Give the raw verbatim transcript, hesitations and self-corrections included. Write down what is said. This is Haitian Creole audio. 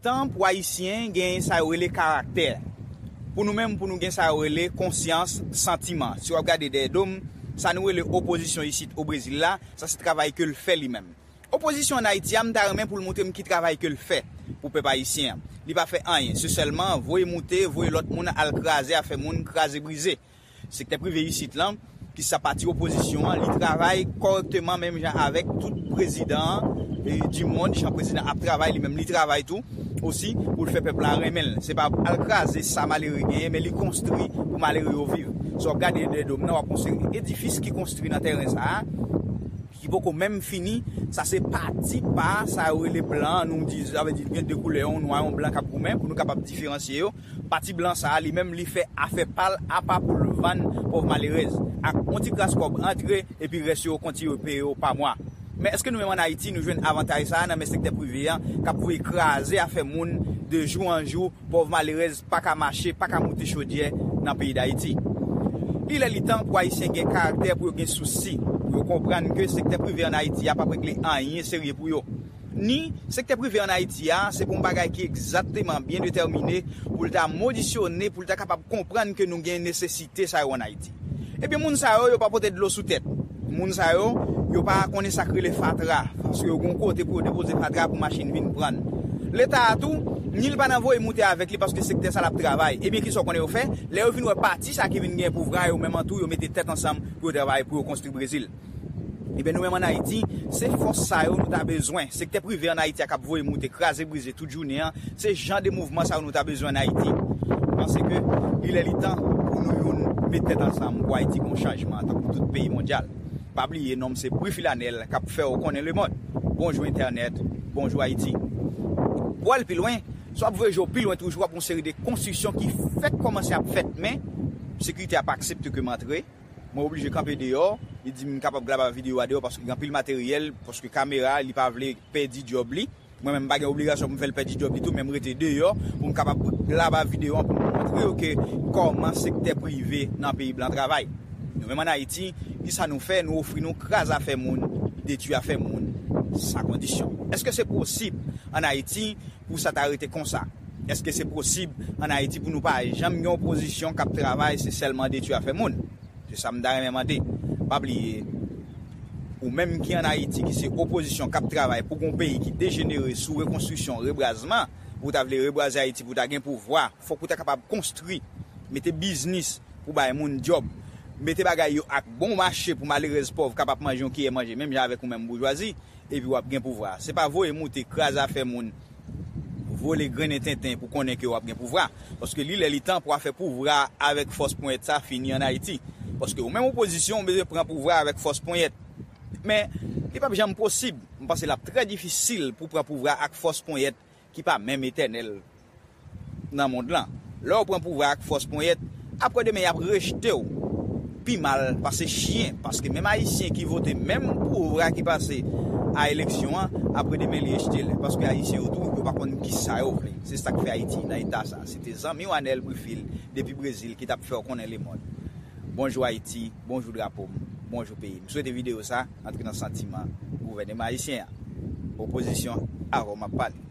Tan pou Ayisyen gen sa yo rele karaktè. Pou nou menm, pou nou gen sa yo rele konsyans, santiman. Si w ap gade dèyè do m, sa nou rele opozisyon isit o Brezil la, sa se travay ke l fè li menm. Opozisyon ann Ayiti a, m ta renmen pou l montre m ki travay ke l fè pou pèp ayisyen an. Li pa fè anyen. Se sèlman voye moute, voye lòt moun al kraze afè moun, kraze brize. Sektè prive isit lan, ki sa pati opozisyon an, li travay kòrèkteman menm jan avèk tout prezidan, e, di mond, jan prezidan ap travay, li menm li travay tou osi pou l fè pèp la renmen l. Se pa al kraze sa malere genyen, men li konstwi pou malere yo viv. Si w ap gade dèyè do m nan, w ap konstwi edifis ki konstwi nan tèren sa a, ki poko menm fini, sa se pati pa sa yo rele blan, nou di, sa vle di gen de koulè, yon nwa, yon blan k ap goumen, pou nou kapab diferansye yo. Pati blan sa a, li menm, li fè afè pa l apa pou l vann pòv malerèz. Ak yon ti kras kòb antre, epi rès yo kontinye peye yo pa mwa. Men èske nou menm ann Ayiti, nou jwenn avantaj sa a nan men sektè prive a, k ap voye kraze afè moun de jou an jou, pòv malerèz pa ka mache, pa ka moute chodyè nan peyi Dayiti? Li lè li tan pou Ayisyen gen karaktè, pou yo gen sousi, pou yo konprann ke sektè prive ann Ayiti a p ap regle anyen serye pou yo. Ni sektè prive ann Ayiti a, se pou yon bagay ki egzakteman byen detèmine, pou l ta modisyone, pou l ta kapab konprann ke nou gen nesesite sa yo ann Ayiti. Ebyen, moun sa yo, yo pa pote dlo sou tèt. Moun sa yo, yo pa konnen sa k rele fatra, paske yo gen yon kote pou yo depoze fatra pou machin vin pran. Leta a tou, ni l pa nan voye moute avèk li, paske sektè sa l ap travay. Ebyen, kisa w konnen yo fè? Lè yo vin wè pati sa ki vin gen pouvwa, yo menm an tou, yo mete tèt ansanm pou yo travay, pou yo konstwi Brezil. Ebyen, nou menm ann Ayiti, se fòs sa yo nou ta bezwen. Sektè prive ann Ayiti a k ap voye moute, kraze brize tout jounen an, se jan de mouvman sa yo nou ta bezwen ann Ayiti. M panse ke li lè li tan pou nou youn met tèt ansanm pou Ayiti gen yon chanjman, tankou tout peyi mondyal. Pa bliye, non m se Bri Filanèl k ap fè w konnen lemonn. Bonjou entènèt, bonjou Ayiti. Pou al pi lwen, si w ap voye je w pi lwen toujou, w ap yon seri de konstriksyon ki fèk kòmanse ap fèt, men sekirite a pa aksepte ke m antre. Mwen oblije kanpe deyò. Li di m kapab graba videyo a deyò paske gen anpil materyèl, paske kamera, li pa vle pèdi djòb li. Mwen menm, m pa gen obligasyon pou m fè l pèdi djòb li tou, men m rete deyò pou m kapab graba videyo an pou m montre yo ke kòman sektè prive nan peyi blan travay. Nou menm ann Ayiti, kisa nou fè? Nou ofri nou kraze afè moun, detwi afè moun, san kondisyon. Èske se posib ann Ayiti pou sa ta rete konsa? Èske se posib ann Ayiti pou nou pa janm gen opozisyon k ap travay, se sèlman detwi afè moun? Se sa m ta renmen mande. Pa bliye, ou menm ki ann Ayiti, ki se opozisyon k ap travay pou gon peyi ki dejenere sou rekonstriksyon, rebrazman, ou ta vle rebraze Ayiti pou ta gen pouvwa, fòk ou ta kapab konstwi, mete biznis pou bay moun djòb, mete bagay yo ak bon mache pou malerèz pòv kapab manje yon kiyè manje, menm jan avèk ou menm boujwazi, epi w ap gen pouvwa. Se pa voye moute, kraze afè moun, vole grennen tenten pou konnen ke w ap gen pouvwa. Paske li lè li tan pou afè pouvwa avèk fòs ponyèt sa fini ann Ayiti. Paske ou menm opozisyon, ou bezwen pran pouvwa avèk fòs ponyèt. Men, li p ap janm posib. M panse l ap trè difisil pou pran pouvwa ak fòs ponyèt ki pa menm etènèl nan mond lan. Lè w pran pouvwa ak fòs ponyèt, apredemen y ap rejte w pi mal pase chen, paske menm Ayisyen ki vote menm pouvwa ki pase a eleksyon an, apredemen li rejte l, paske Ayisyen yo tou, yo pa konn kisa yo vle. Se sa k fè Ayiti nan eta sa. Se te zanmi w Anèl Brifil depi Brezil ki t ap fè w konnen lemonn. Bonjou Ayiti, bonjou drapo m, bonjou peyi m. M swete videyo sa antre nan santiman gouvèneman ayisyen an. Opozisyon, avan m ap pale.